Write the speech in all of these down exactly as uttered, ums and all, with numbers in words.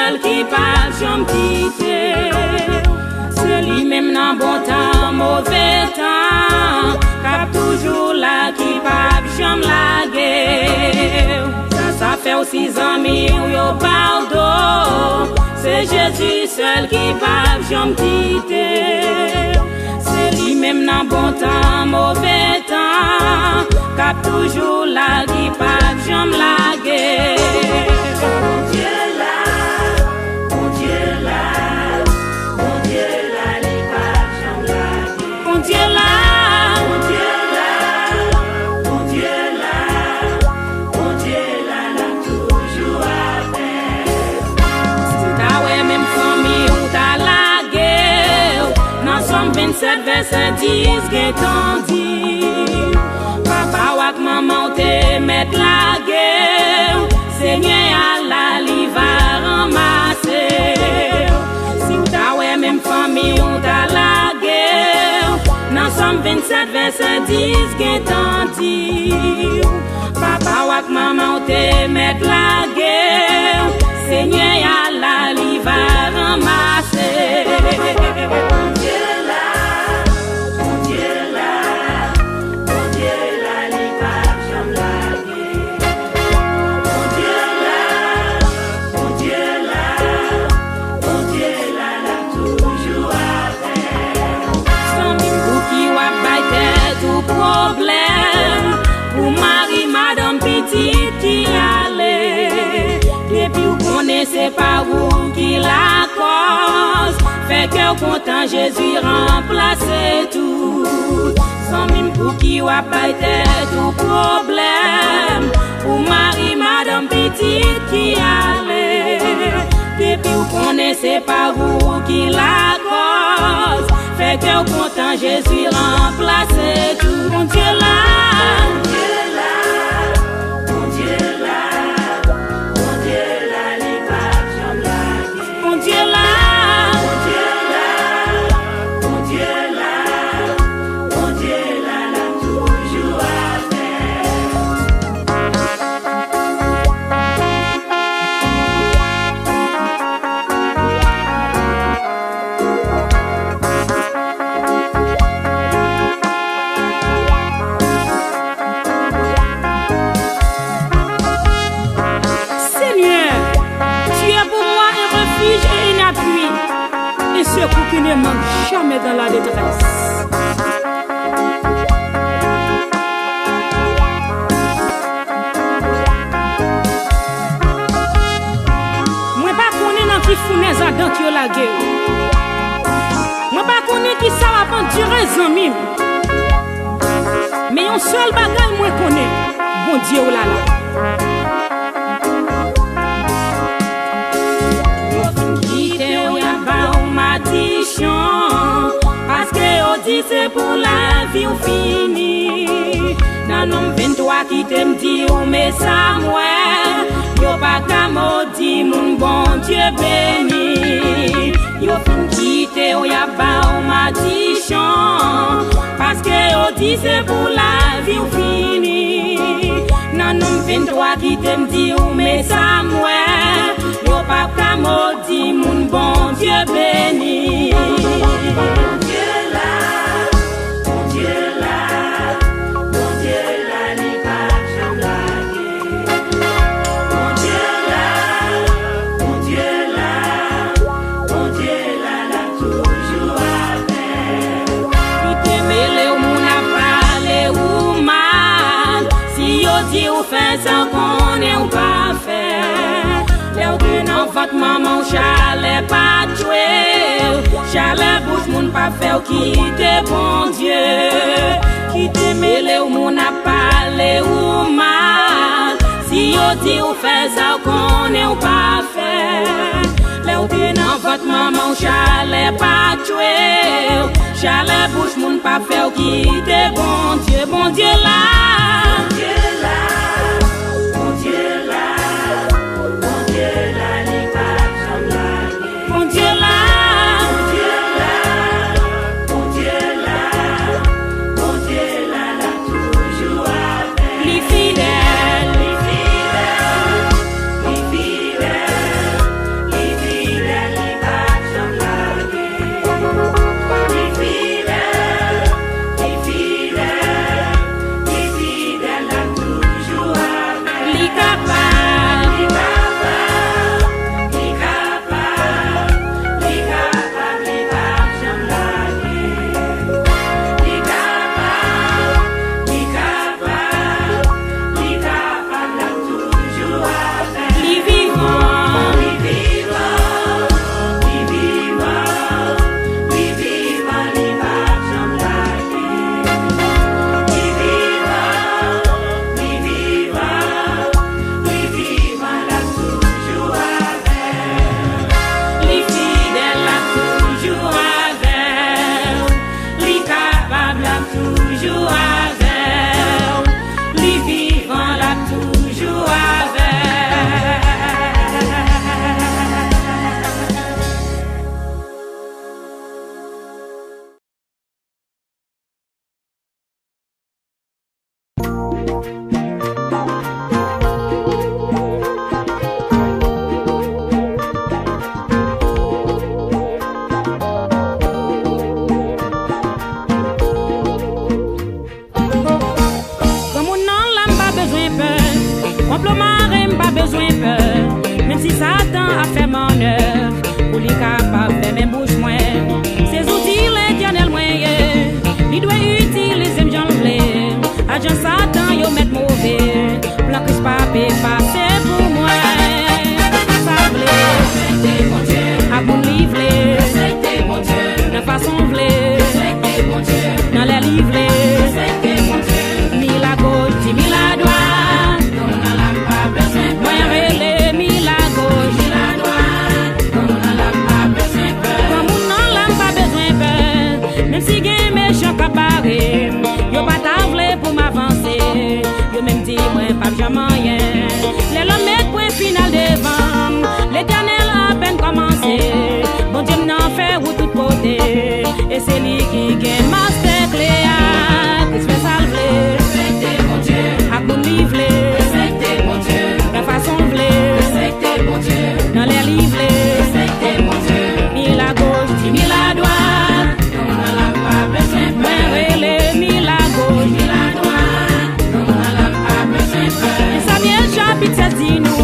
L ki p ap janm kite w. Se li menm nan bon tan, move tan, k ap toujou la, ki p ap janm lage w. Sa sa fè w si zanmi w yo ba w do. Se Jezi sèl ki p ap janm kite w. Se li menm nan bon tan, move tan, k ap toujou la, ki p ap janm lage. Bondye la, Bondye la, Bondye la, li p ap janm lage. Bondye la, Bondye la, Bondye la, Bondye la, l ap toujou avè w. Si w ta wè menm fanmi w ta lage w, nan Sòm vennsèt vèsè dis gentan di, papa w ak manman w te mèt lage w, Senyè a la, li va ranmase w. Si w ta wè menm fanmi w ta lage w, nan Sòm vennsèt vèsè dis gentan di w, papa w ak manman w te mèt lage w, Senyè a la, li va ranmase w. Bondye la, Bondye la, Bondye la, li p ap janm lage. Bondye la, Bondye la, Bondye la, l ap toujou avè w. Zanmi m, pouki w ap bay tèt ou pwoblèm pou mari, madanm, pitit ki ale? Depi w konnen se pa ou ki lakòz, fè kè w kontan, Jezi ranplase tout. Zanmi m, pouki w ap bay tèt ou pwoblèm pou mari, madanm, pitit ki ale? Depi w konnen se pa ou ki lakòz, fè kè w kontan, Jezi ranplase tout. Bondye la, Bondye la, Bondye la, Bondye la, li p ap janm lage. Bondye la, Bondye la, Bondye la, Bondye la, l ap toujou avè w. Seigneur, tu es pour moi un refuge et un appui, un secours qui ne manque jamais dans la détresse. Mwen pa konnen nan ki founèz adan ke yo lage w. Mwen pa konnen kisa w ap andire, zanmi m. Men yon sèl bagay mwen konnen, Bondye w la la. Yo fin kite w, y ap ba w madichon, paske yo di se pou lavi w fini. Nan Nonm venntwa, kite m di w, men sa m wè, yo pa ka modi moun Bondye beni. Yo fin kite w, y ap ba w madichon, paske yo di se pou lavi w fini. Nan Nonm venntwa, kite m di w, men sa m wè, yo p ap ka modi moun Bondye beni. Bondye la, Bondye la, Bondye la, li p ap janm lage. Bondye la, Bondye la, Bondye la, l ap toujou avè w. Kite mele w, moun ap pale ou mal, si yo di w fè sa, konnen w pa fè. Lè w te nan vant manman w, chalè pa t tchwe w. Chalè bouch moun pa fè w kite Bondye. Kite mele w, moun ap pale ou mal, si yo di w fè sa, w konnen w pa fè. Lè w te nan vant manman w, chalè pa t tchwe w. Chalè bouch moun pa fè w kite Bondye. Bondye la, Bondye la, Bondye la, Bondye la, li p ap janm lage. Bondye la, Bondye la, Bondye la, Bondye la, l ap toujou avè w. Li fidèl, li fidèl, li fidèl, li fidèl. Manyen. Lè lòm met pwen final devan m, Letènèl apèn kòmanse. Bondye m nan fè wout tout kote, e se li ki gen mastè kle a. Kris fè sa l vle, respekte Bondye. Ak moun li vle, respekte Bondye. Nan fason l vle, respekte Bondye. Nan lè li vle, respekte Bondye. Mil agoch, di mil adwat. Mwen rele mil agoch, di mil adwat. Samyèl chapit sèz di nou,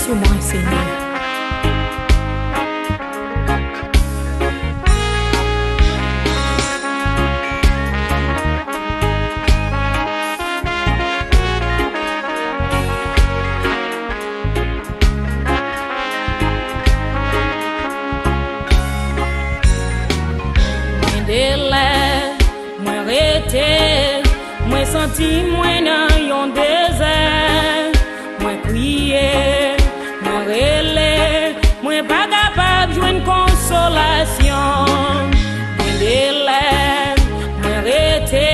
sou mwen, Senyè. Gen de lè, mwen rete, mwen santi mwen nan yon dezè. Mwen kriye, mwen rele, mwen pa kapab jwenn konsolasyon. Gen de lè, mwen rete,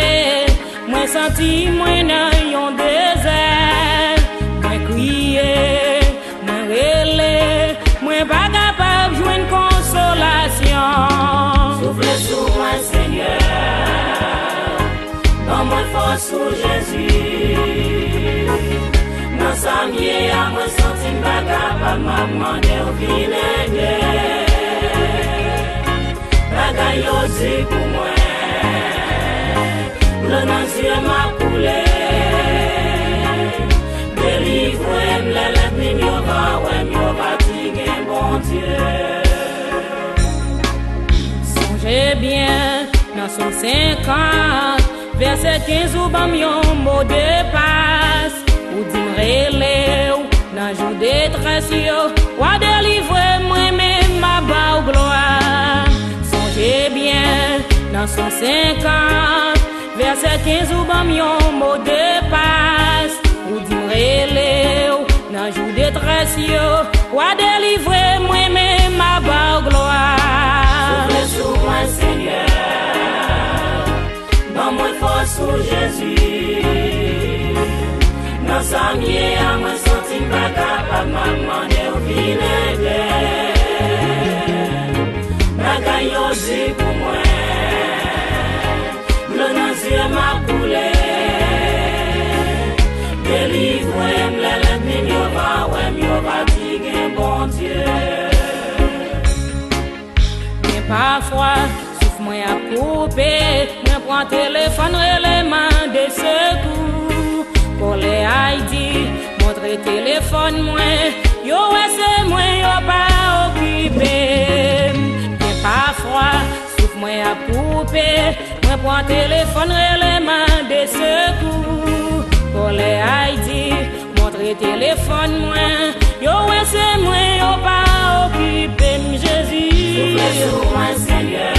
mwen santi mwen nan yon dezè. Mwen kriye, mwen rele, mwen pa kapab jwenn konsolasyon. Soufle sou mwen, Senyè. Ban mwen fòs ou, Jezi. Nan sa m ye a, mwen santi m pa kapab, m ap mande w vin ede. Bagay yo di pou mwen, dlo nan zye m ap koule. Delivre m lè lènmi m yo va wè m, yo va di gen Bondye. Sonje byen, nan Sòm senkant, vèsè kenz, ou ban m yon mo de pas. Ou di m rele w nan jou detrès yo, w a delivre mwen, men m a ba w glwa. Sonje byen, nan Sòm senkant, vèsè kenz, ou ban m yon mo de pas. Ou di m rele w nan jou detrès yo, w a delivre mwen, men m a ba w glwa. Soufle sou mwen, Senyè. Ban mwen fòs ou, Jezi. Nan sa m ye a, mwen santi m pa kapab, m ap mande w vin ede. Bagay yo di pou mwen, dlo nan zye m ap koule. Delivre m lè lènmi m yo va wè m, yo va di gen Bondye. Gen pafwa, souf mwen ap koupe, mwen pran telefòn, rele mande sekou. Kòlè Ayiti montre telefòn mwen, yo wè se mwen, yo pa okipe m. Gen pafwa, souf mwen ap koupe, mwen pran telefòn, rele mande sekou. Kòlè Ayiti montre telefòn mwen, yo wè se mwen, yo pa okipe m, Jezi. Soufle sou mwen, Senyè.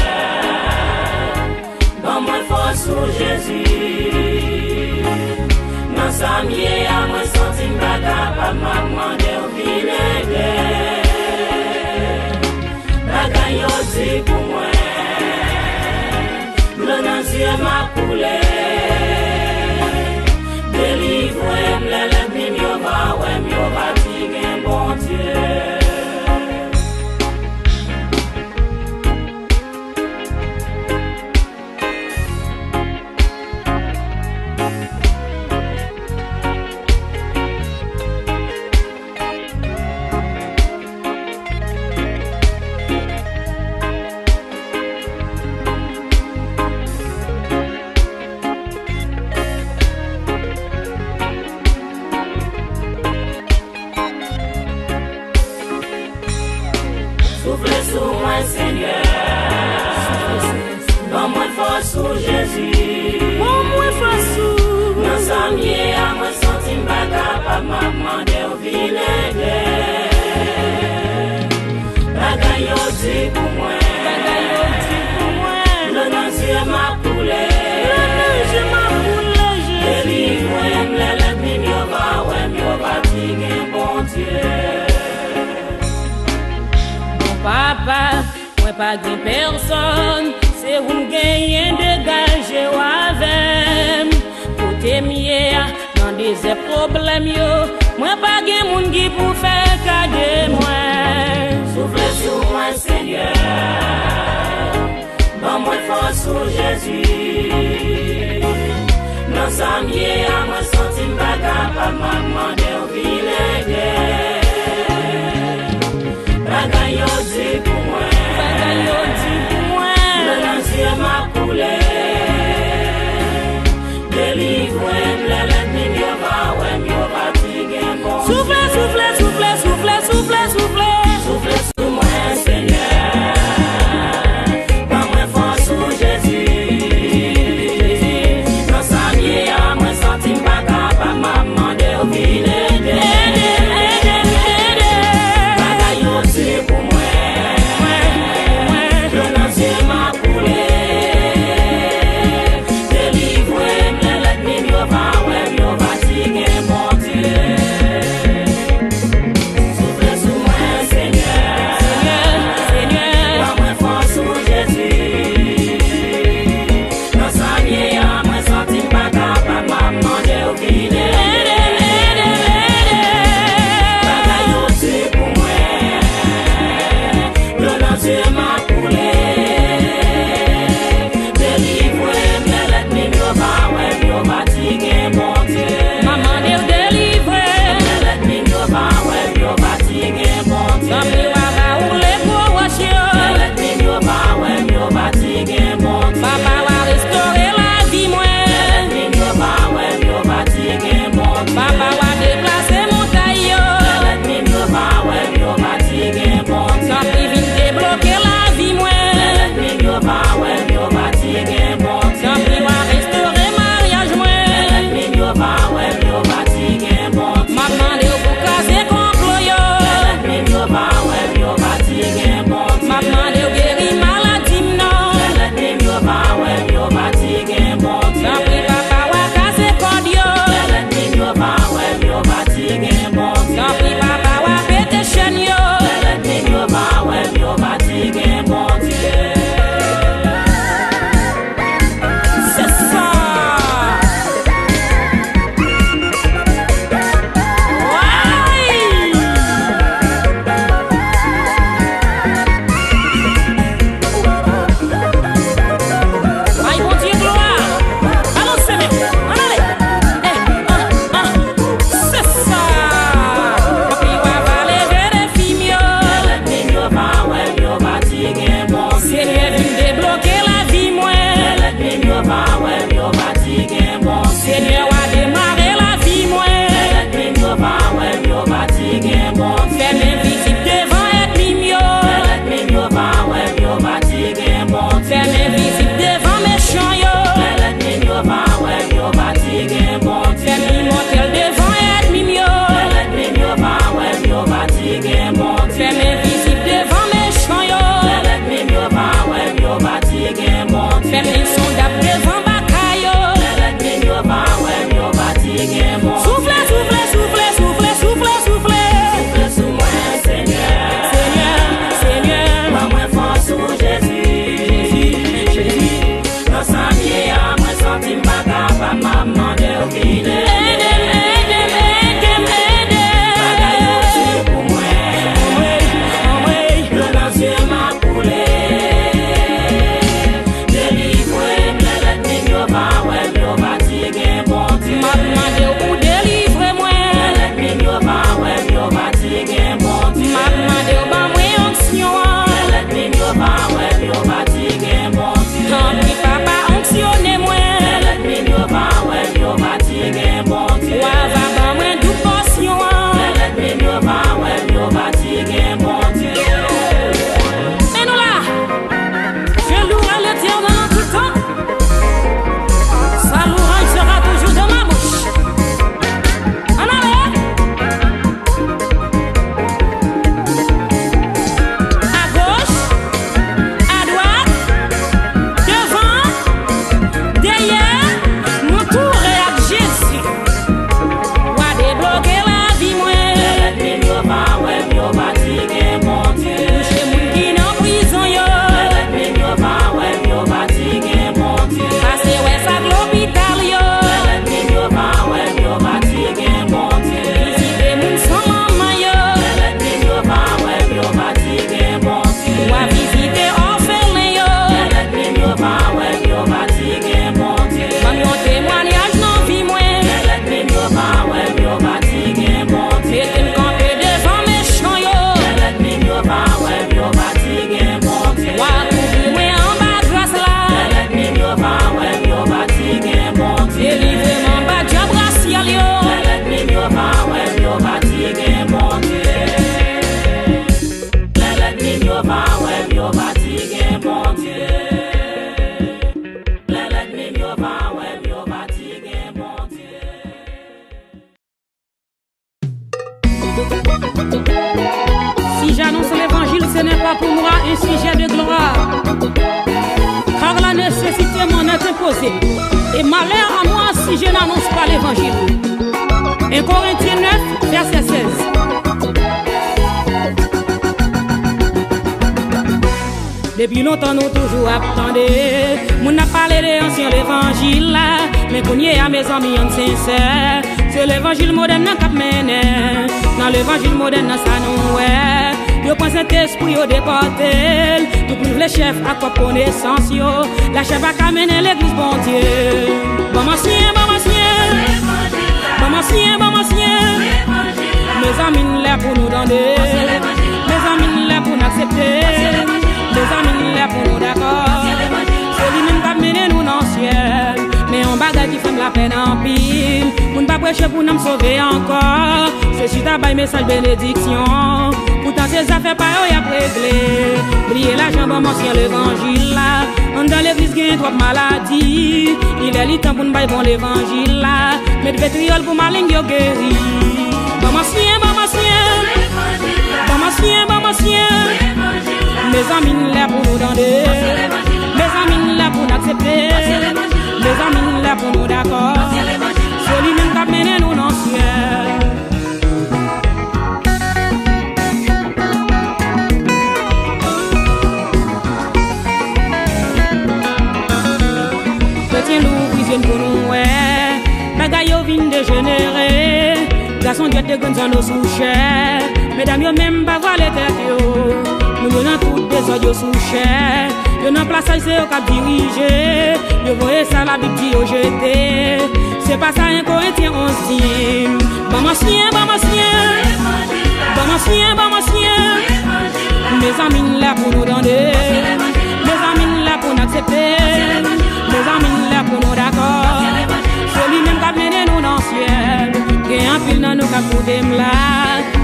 Ban mwen fòs ou, Jezi. Nan sa m ye a, mwen santi m pa kapab, m ap mande w vin ede. Bagay yo di pou mwen, dlo nan zye m ap koule. Delivre m lè lènmi m yo va wè m, yo va di gen Bondye. Soufle sou mwen, Senyè. Ban mwen fòs ou, Jezi. Ban mwen fòs ou. Nan sa m ye a, mwen santi m pa kapab, m ap mande w vin ede. Bagay yo di pou mwen. Bagay yo di pou mwen. Dlo nan zye m ap koule. Dlo nan zye m ap koule, Jezi. Delivre m lè lènmi m yo va wè m, yo va di gen Bondye. Bon papa, mwen pa gen pèsòn, se ou m genyen, degaje w avè m. Kote m ye a, nan dezè pwoblèm yo, mwen pa gen moun ki pou fè ka de mwen. Soufle sou mwen, Senyè. Ban mwen fòs ou, Jezi. Nan sa m ye a, mwen santi m pa kapab, m ap mande w vin ede. Bagay yo di pou mwen. Bagay yo di pou mwen. Dlo nan zye m ap koule. Delivre m lè lènmi m yo va wè m, yo va di gen Bondye. Soufle, soufle, soufle, soufle. Si j'annonce l'évangile, ce n'est pas pour moi un sujet de gloire, car la nécessité m'en est imposée, et malheur à moi si je n'annonce pas l'évangile. Un Corinthiens neuf, verset seize. Depi lontan nou toujou ap tande moun ap pale de ansyen levanjil la, men kounye a, mezanmi, ann sensè. Se levanjil modèn nan k ap mennen. Nan levanjil modèn nan, sa nou wè, yo pran Sentespri, yo depòte l. Tout moun vle chèf ak pwòp konesans yo. Lachè pa ka mennen legliz Bondye. Ban m ansyen, ban m ansyen. Ban m ansyen, ban m ansyen. Mezanmi, lè pou nou tande. Mezanmi, lè pou n aksepte. Mezanmi, lè pou nou dakò. Se li menm k ap mennen nou nan syèl. Men yon bagay ki fè m lapèn anpil. Moun pa preche pou nanm sove ankò. Se chita bay mesaj benediksyon. Poutan se zafè pa yo y ap regle. Bliye lajan, ban m ansyen levanjil la. Anndan legliz gen twòp maladi. Li lè li tan pou n bay bon levanjil la. Met vetriyòl pou maleng yo geri. Ban m ansyen, ban m ansyen. Ban m ansyen, ban m ansyen. Mezanmi, lè pou nou tande. Mezanmi, lè pou n aksepte. Mezanmi, lè pou nou dakò. Se li menm k ap mennen nou nan syèl. Kretyen, louvri zye n pou nou wè, bagay yo vin dejenere. Gason dwèt te grenn zanno sou chè. Medam yo menm pa vwale tèt yo. Moun yo nan tout dezòd, yo sou chè. Yo nan plasaj, se yo k ap dirije. Yo voye sa Labib di yo jete. Se pa sa, en Korentyen onz di. Ban m ansyen, ban m ansyen. Ban m ansyen, ban m ansyen. Mezanmi, lè pou nou tande. Mezanmi, lè pou n aksepte. Mezanmi, lè pou nou dakò. Se li menm k ap mennen nou nan syèl. Gen anpil nan nou k ap koute m la.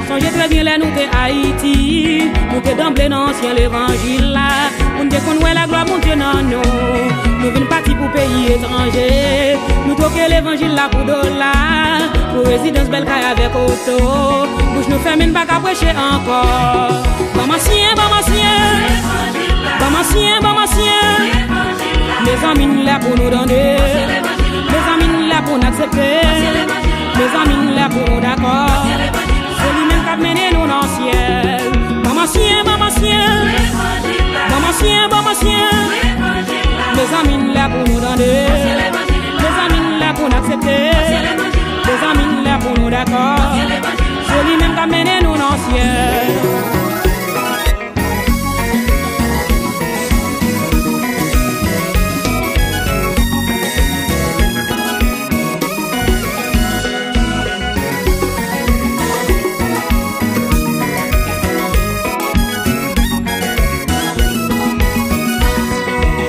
Sonje trè byen lè nou te Ayiti. Nou te danble nan ansyen levanjil la. Moun te konn wè laglwa Bondye nan nou. Nou vin pati pou peyi etranje. Nou twoke levanjil la pou dola. Pou rezidans, bèl kay avèk oto. Bouch nou fèmen, n pa ka preche ankò. Ban m ansyen, ban m ansyen. Ban m ansyen, ban m ansyen. Mezanmi, lè pou nou tande. Mezanmi, lè pou n aksepte. Mezanmi, lè pou nou dakò. Se li menm k ap mennen nou nan syèl. Ban m ansyen, ban m ansyen. Ban m ansyen, ban m ansyen. Mezanmi, lè pou nou tande. Mezanmi, lè pou n aksepte. Mezanmi, lè pou nou dakò. Se li menm k ap mennen nou nan syèl.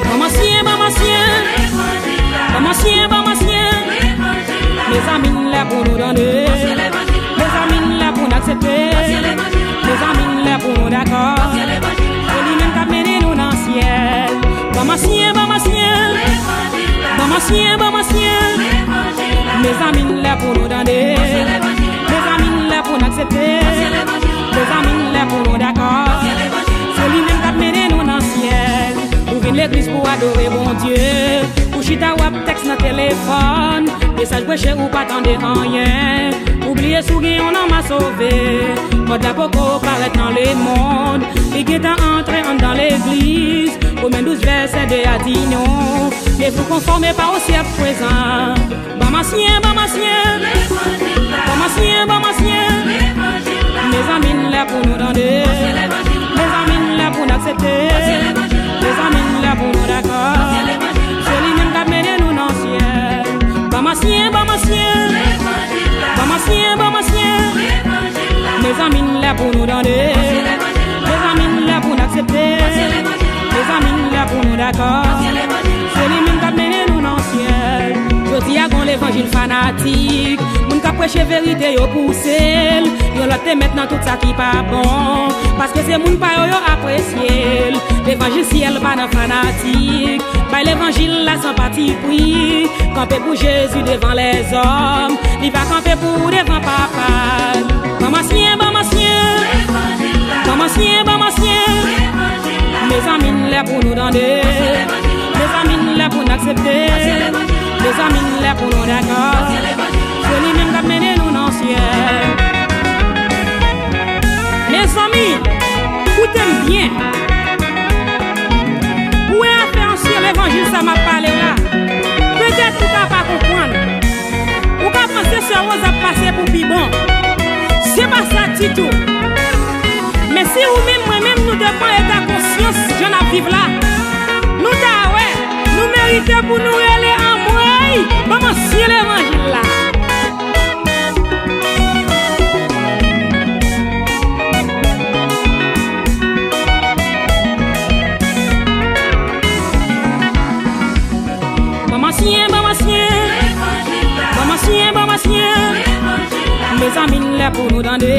Ban m ansyen, ban m ansyen. Ban m ansyen, ban m ansyen. Mezanmi, lè pou nou tande. Mezanmi, lè pou n aksepte. Mezanmi, lè pou nou dakò. Se li menm k ap mennen nou nan syèl. Ban m ansyen, ban m ansyen. Ban m ansyen, ban m ansyen. Mezanmi, lè pou nou tande. Mezanmi, lè pou n aksepte. Mezanmi, lè pou nou dakò. Se li menm k ap mennen nou nan syèl. Ou vin legliz pou adore Bondye. Ou chita, w ap tèks nan telefòn. Mesaj preche, ou pa tande anyen. Ou bliye si w gen yon nanm a sove. Mòd la poko parèt nan lemonn. Li gentan antre anndan legliz. Women douz vèsè de a di nou, ne vous conformez pas au siècle présent. Ban m ansyen, ban m ansyen. Ban m ansyen, ban m ansyen. Mezanmi, lè pou nou tande. Mezanmi, lè pou n aksepte. Mezanmi, lè pou nou dakò. Se li menm k ap mennen nou nan syèl. Ban m ansyen, ban m ansyen. Ban m ansyen, ban m ansyen. Mezanmi, lè pou nou tande. Mezanmi, lè pou n aksepte. Mezanmi, lè pou nou dakò. Se li menm k ap mennen nou nan syèl. Jodi a, gon levanjil fanatik. Moun k ap preche verite, yo pouse l. Yon lòt te mèt nan tout sa ki pa bon. Paske se moun pa yo, yo apresye l. Levanjil syèl pa nan fanatik. Bay levanjil la san patipri. Kanpe pou Jezi devan lèzòm. Li va kanpe pou ou devan Papa l. Ban m ansyen, ban m ansyen. Ban m ansyen, ban m ansyen. Mezanmi, lè pou nou tande. Mezanmi, lè pou n aksepte. Mezanmi, lè pou nou dakò. Se li menm k ap mennen nou nan syèl. Mezanmi, koute m byen. Ou wè afè ansyen levanjil sa m ap pale w la? Petèt ou ka pa konprann. Ou ka panse sè Woz ap pase pou pi bon. Se pa sa ditou. Men si ou menm, mwen menm, nou te pran eta konsyans jan n ap viv la, nou ta wè, nou merite pou nou rele anmwey, ban m ansyen levanjil la. Ban m ansyen, ban m ansyen. Ban m ansyen, ban m ansyen. Mezanmi, lè pou nou tande.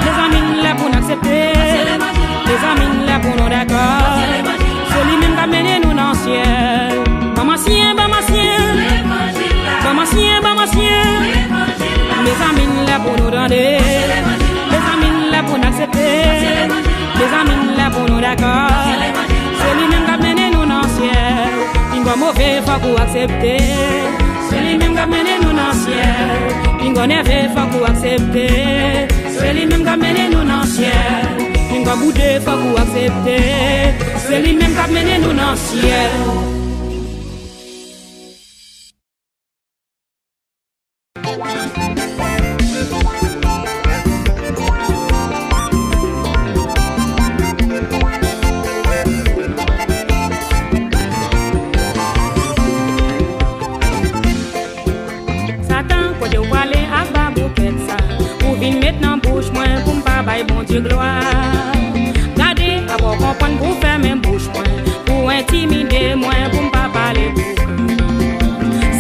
Mezanmi, lè pou n aksepte. Mezanmi, lè pou nou dakò. Se li menm k ap mennen nou nan syèl. Ban m ansyen, ban m ansyen. Ban m ansyen, ban m ansyen. Mezanmi, lè pou nou tande. Mezanmi, lè pou n aksepte. Mezanmi, lè pou nou dakò. Se li menm k ap mennen nou nan syèl. Pinga w move, fòk ou aksepte. Se li menm k ap mennen nou nan syèl. Pinga w nève, fòk ou aksepte. Se li menm k ap mennen nou nan syèl. Pinga w boude, fòk ou aksepte. Se li menm k ap mennen nou nan syèl. Satan, kote w prale ak baboukèt sa? Ou vin met nan bouch mwen pou m pa bay Bondye glwa. Gade, apa w konprann pou w fèmen bouch mwen, pou w entimide mwen, pou m pa pale pou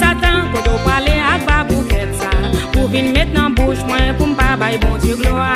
Satan, kote w prale ak baboukèt sa? Ou vin met nan bouch mwen pou m pa bay Bondye glwa.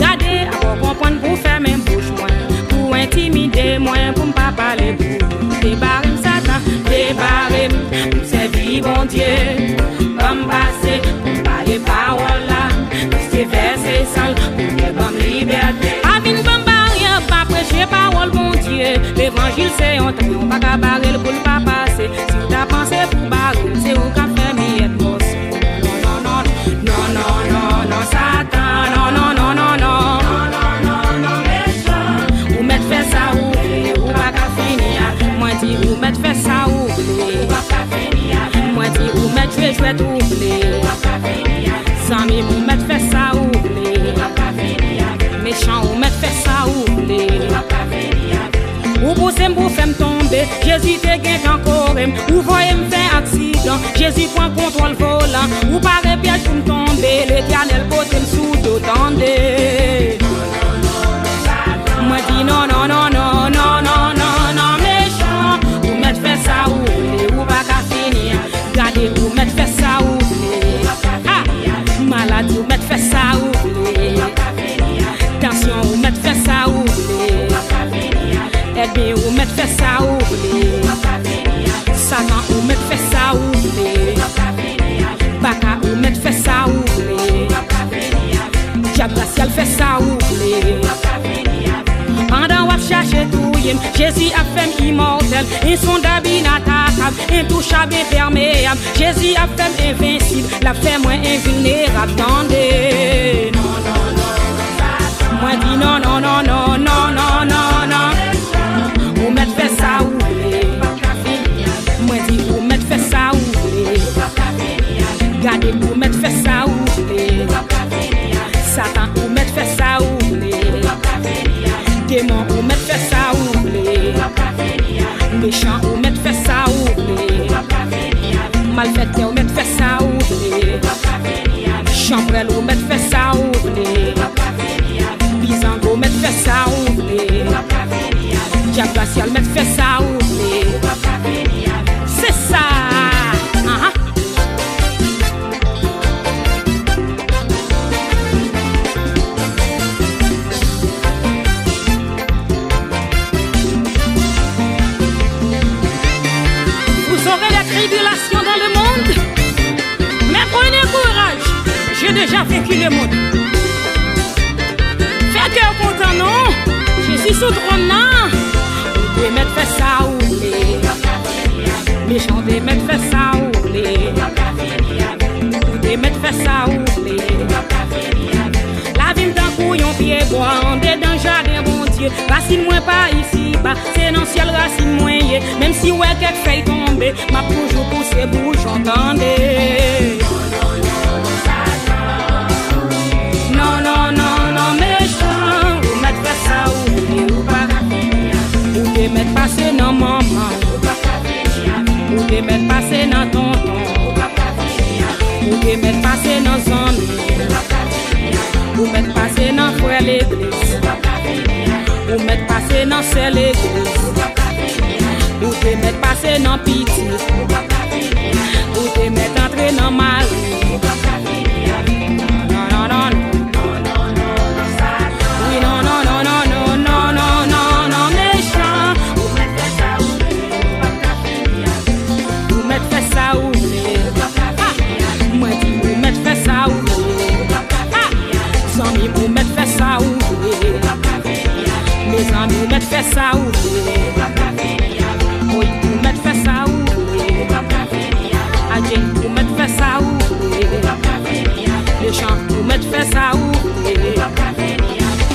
Gade, apa w konprann pou w fèmen bouch mwen, pou w entimide mwen, pou m pa pale pou ou. Debare m, Satan, debare m, m sèvi Bondye. Ban m pase pou m pale pawòl la. Kris te vèse san l pou te ban m libète. Pa vin ban m baryè, pa preche pawòl Bondye. Levanjil se yon tren, ou pa ka bare l pou l pa pase. Si w ta panse pou bare l, se ou k ap fè miyèt mòso. Non, non, non, non, non, non, non, Satan, non, non, non, non, non. Non, non, non, non, mechan. Ou mèt fè sa ou vle, ou pa ka fini ak mwen. Di ou mèt fè sa ou vle. Ou pa ka fini ak mwen. Di ou mèt jwe jwèt ou vle. Ou pa ka fini ak mwen. Zanmi m, ou mèt fè sa ou vle. Ou pa ka fini ak mwen. Mechan, ou mèt fè sa ou vle. Ou pa ka fini ak mwen. Ou pouse m pou fè m tonbe, Jezi te gentan kore m. Ou voye m fè aksidan, Jezi pran kontwòl volan. Ou pare pyèj pou m tonbe, Letènèl pote m sou do, tande. Mwen di non, non, non, mechan. Ou mèt fè sa ou vle, ou pa ka fini. Gade, ou mèt fè sa ou vle. Ah! Maladi, ou mèt fè sa ou vle. Tansyon, ou mèt fè sa ou vle. Èdmi, ou mèt fè sa ou vle. Satan, ou mèt fè sa ou vle. Baka, ou mèt fè sa ou vle. Dyab rasyal, fè sa ou vle. Pandan w ap chache touye m, Jezi ap fè m imòtèl, ensondab, inatakab, entouchab, enpèmeyab. Jezi ap fè m envensib, l ap fè mwen envilnerab, tande. Mwen di non, non, non. Ou mèt fè sa ou vle. Mwen di ou mèt fè sa ou vle. Gade, ou mèt fè sa ou vle. Satan, ou mèt fè sa ou vle. Demon, ou mèt fè sa ou vle. Mechan, ou mèt fè sa ou vle. Malfèktè, ou mèt fè sa ou vle. Chanpwèl, ou mèt fè sa ou vle. Bizango, ou mèt fè sa ou vle. Dyab rasyal, mèt fè sa ou vle. Se sa. Ahan. Vous aurez des tribulations dans le monde, mais Déjà vaincu le monde. Fè kè w kontan non. Jezi sou twòn nan. Ou te mèt fè sa ou vle. Mechan te mèt fè sa ou vle. Ou te mèt fè sa ou vle. Lavi m tankou yon pye bwa andedan jaden Bondye. Rasin mwen pa isiba, se nan syèl rasin mwen ye. Menm si w wè kèk fèy tonbe, m ap toujou pouse boujon tande. Non, non, non, non, mechan, ou mèt fè sa ou vle, ou pa ka fini avè m. Ou te mèt pase nan manman. Ou te mèt pase nan tonton. Ou te mèt pase nan zanmi. Ou mèt pase nan frè legliz. Ou mèt pase nan sè legliz. Ou te mèt pase nan pitit. Ou te mèt antre nan mari. Non, non, non, non. Wi, non, non, non, mechan. Ou mèt fè sa ou vle. Ha! Mwen di ou mèt fè sa ou vle. Ha! Zanmi m, ou mèt fè sa ou vle. Mezanmi, ou mèt fè sa ou vle. Oy, ou mèt fè sa ou vle. Adje, ou mèt fè sa ou vle. Mechan, ou mèt fè sa ou vle.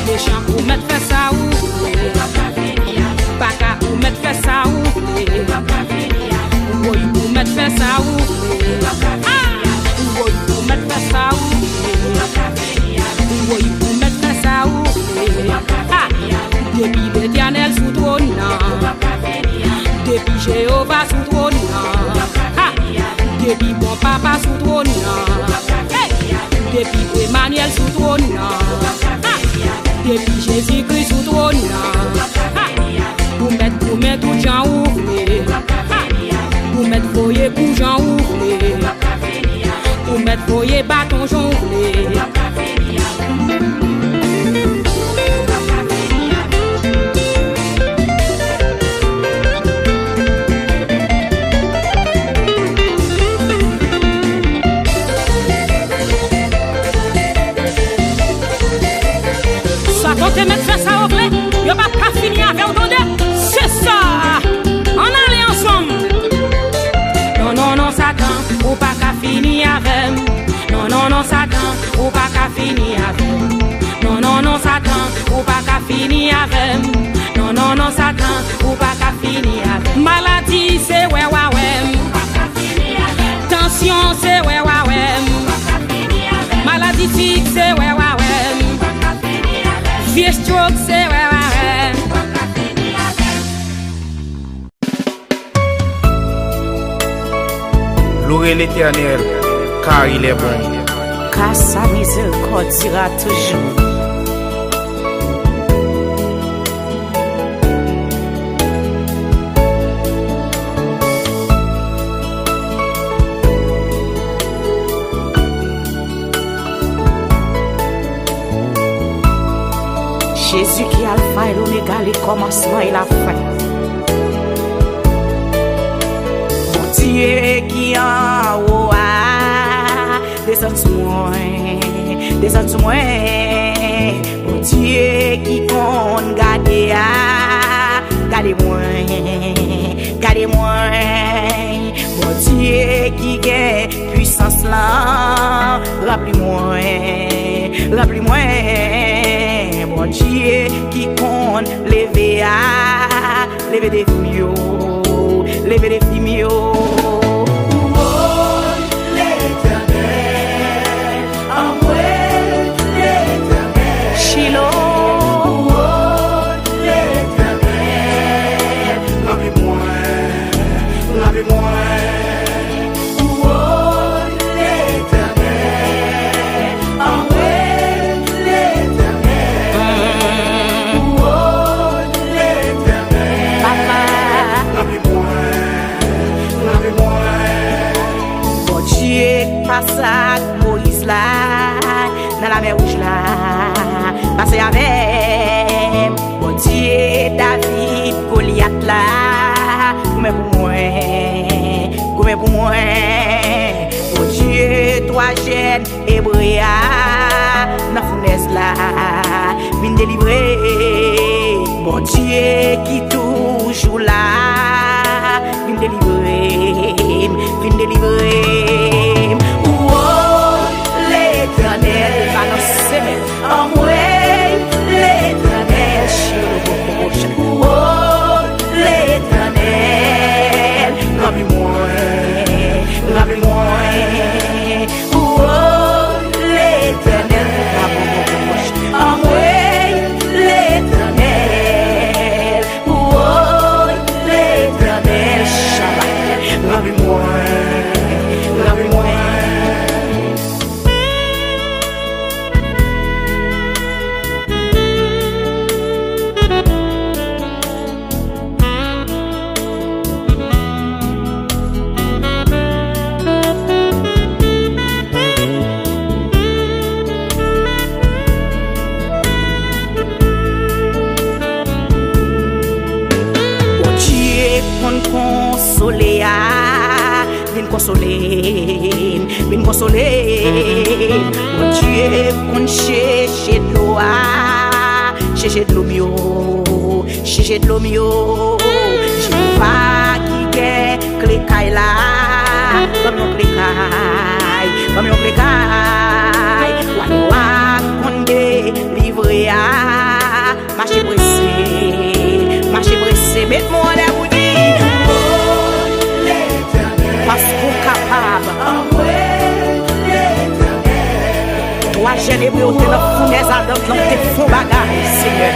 Mechan, ou mèt fè sa ou vle. Baka, ou mèt fè sa ou vle. Woy, ou mèt fè sa ou vle. Ah! Woy, ou mèt fè sa ou vle. Woy, ou mèt fè sa ou vle. Ah! Depi Letènèl sou twòn nan. Depi Jewova sou twòn nan. Ha! Depi bon papa sou twòn nan. Hey! Depi Emanyèl sou twòn nan. Ha! Depi Jezikri sou twòn nan. Ha! Ou mèt goumen tout jan ou vle. Ha! Ou mèt voye kou jan ou vle. Ou mèt voye baton jan ou vle. Satan te mèt fè sa yo vle, yo p ap ka fini avè w, tande. Se sa. Ann ale ansanm. Non, non, non, Satan, ou pa ka fini avè m. Non, non, non, Satan, ou pa ka fini avè m. Non, non, non, Satan, ou pa ka fini avè m. Non, non, non, Satan, ou pa ka fini avè m. Maladi se wè w a wè m. Tansyon se wè w a wè m. Maladi sik se wè w a wè m. Vye stroke se wè w a wè m. Louez l'Éternel, car il est bon. Car sa miséricorde dure à toujours. Jezi ki Alfa e Lomega, li kòmansman e lafen. Bondye ki anwo a, desann sou mwen, desann sou mwen. Bondye ki konn gade a, gade mwen, gade mwen. Bondye ki gen pwisans lan, ranpli mwen, ranpli mwen. Bondye ki konn leve a, leve defi m yo, leve defi m yo. Louange l'Éternel, envoyez l'Éternel. Shiloh. Louange l'Éternel, lave mwen, lave mwen. Louange l'Éternel, envoyez l'Éternel. Louange l'Éternel. Papa. Lave mwen, lave mwen. Bondye k pase ak Moyiz la nan Lamè Wouj la, pase avè m. Bondye David Golyat la, goumen pou mwen, goumen pou mwen. Bondye Twa jèn Ebre a nan founèz la, vin delivre m. Bondye ki toujou la, vin delivre m, vin delivre m. O Letènèl, balanse men. Anmwey, Letènèl, chirobokobosha. O Letènèl, ranpli mwen, ranpli mwen. O Letènèl, rabokobosha. Anmwey, Letènèl. O Letènèl, Shabbat, ranpli mwen, ranpli mwen. Bondye konn konsole a, vin konsole m, vin konsole m. Bondye konn cheche dlo a, cheche dlo m yo, cheche dlo m yo. Jewova ki gen kle kay la, ban m yon kle kay, ban m yon kle kay. Wa nou a konn delivre a. Mache prese, mache prese, met men w anlè pou di, paske w kapab. Twa jèn Ebre yo te nan founèz adan lan, te fon bagay, Senyè.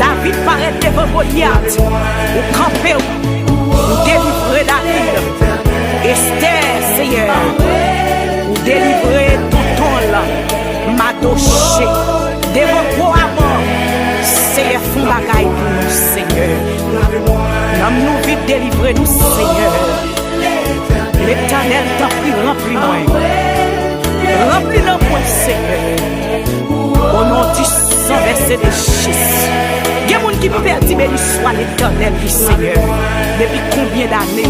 David parèt devan Golyat, ou kanpe, ou delivre David. Estè, Senyè, ou delivre tonton l. Madoche, devan gwo Aman, Senyè, fon bagay pou nou, Senyè. Nanm nou vide, delivre nou, Senyè. Letènèl, tanpri, ranpli mwen. Ranpli nanm mwen, Senyè. O non di san vèse de Jezi. Gen moun ki pèdi, beni swa Letènèl, wi, Senyè. Depi konbyen dane?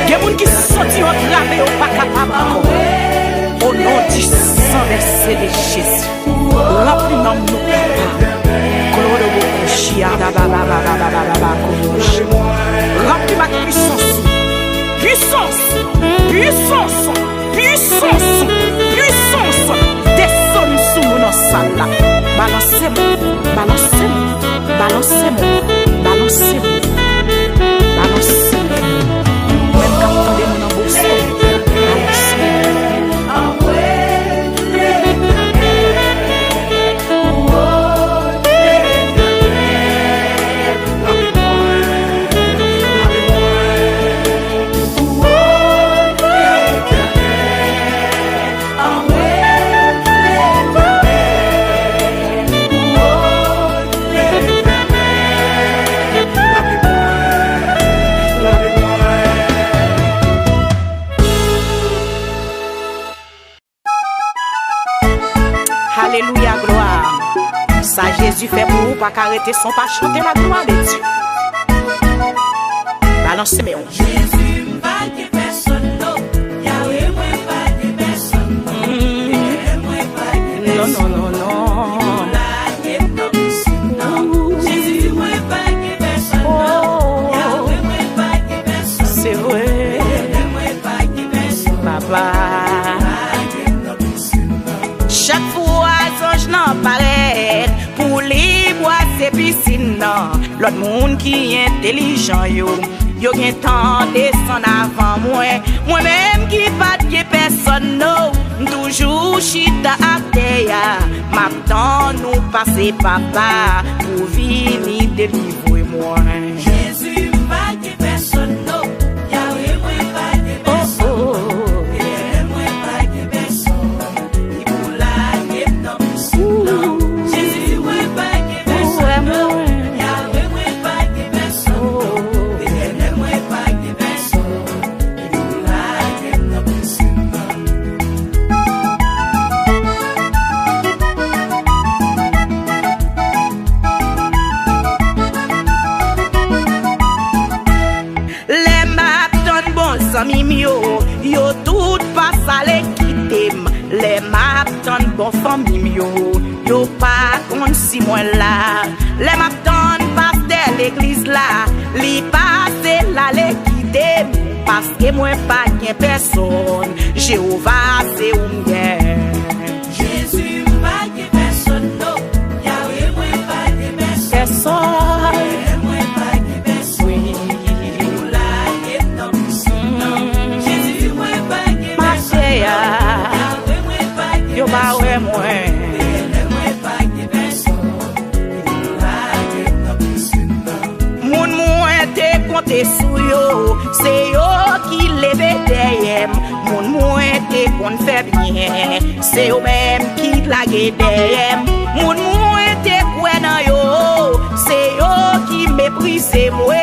Gen moun ki santi yo antrave, yo pa kapab ankò. O non di san vèse de Jezi, ranpli nanm nou, Papa. Gloroboko shiada baba baba baba baba kokoshi. Ranpli m ak pwisans ou. Pwisans, pwisans, pwisans, pwisans. Desann sou nou nan sal la. Balanse m, balanse m. Balanse mwen, balanse mwen, balanse mwen. Ou menm k ap tande m nan Boston, balanse mwen. Alelouya, glwa. Sa Jezi fè pou ou pa ka rete san w pa chante laglwa de Dye. Balanse men w. Jezi, m pa gen pèsonn, non. Yawe, mwen pa gen pèsonn, non. Dèyè mwen pa gen pèsonn. Non, non, non, non. Lage m nan pisin nan. Jezi, mwen pa gen pèsonn, non. Yawe, mwen pa gen pèsonn. Se vre. Dèyè mwen pa gen pèsonn. Papa. Lage m nan pisin nan. Chak fwa zanj lan parèt pou li bwase pisin nan, lòt moun ki entèlijan yo, yo gentan desann avan mwen. Mwen menm ki pa t gen pèsonn, no, m toujou chita atè a. M ap tann ou pase, Papa, pou vini delivre mwen. Jezi, m pa gen pèsonn, no. Yawe, mwen pa gen pèsonn. Dèyè mwen pa gen pèsonn. Li pou lage m nan pisin nan. Jezi, mwen pa gen pèsonn, no. Yawe, mwen pa gen pèsonn. Dèyè mwen pa gen pèsonn. Li pou lage m nan pisin nan. Bon, fanmi m yo, yo pa konn si mwen la. Lè m ap tann pastè legliz la, li pase l ale kite m, paske mwen pa gen pèsonn. Jewova se ou m gen. Jezi, m pa gen pèsonn, non. Yawe, mwen pa gen pèsonn. Pèsonn. Mwen pa gen pèsonn. Wi. Ou lage m nan pisin nan. Jezi, mwen pa gen pèsonn, non. Mache a. Yawe, mwen pa gen pèsonn. Yo pa wè mwen. Mwen pa gen pèsonn. Ou lage m nan pisin nan. Moun mwen te konte sou yo, se yo ki leve dèyè m. Moun mwen te konn fè byen, se yo menm ki lage dèyè m. Moun mwen te kwè nan yo, se yo ki meprize m. Wi,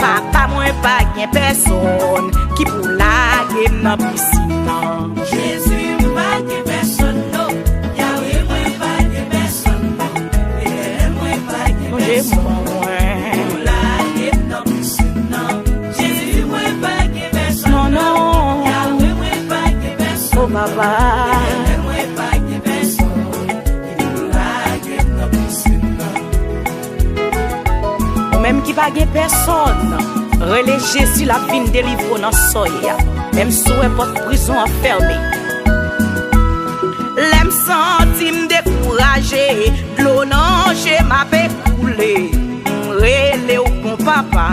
papa, mwen pa gen pèsonn ki pou lage m nan pisin nan. Jezi, m pa gen pèsonn, non. Yawe, mwen pa gen pèsonn, non. Pèsonn mwen. Ou lage m nan pisin nan. Jezi, mwen pa gen pèsonn, non, non. Yawe, mwen pa gen pèsonn. O papa. Mwen pa gen pèsonn. Ou lage m nan pisin nan. Ou menm ki pa gen pèsonn, rele Jezi, l ap vin delivre w nan sòy la. Menm si w wè pòt prizon an fèmen. Lè m santi m dekouraje, dlo nan je m ape koule. M rele w, bon papa,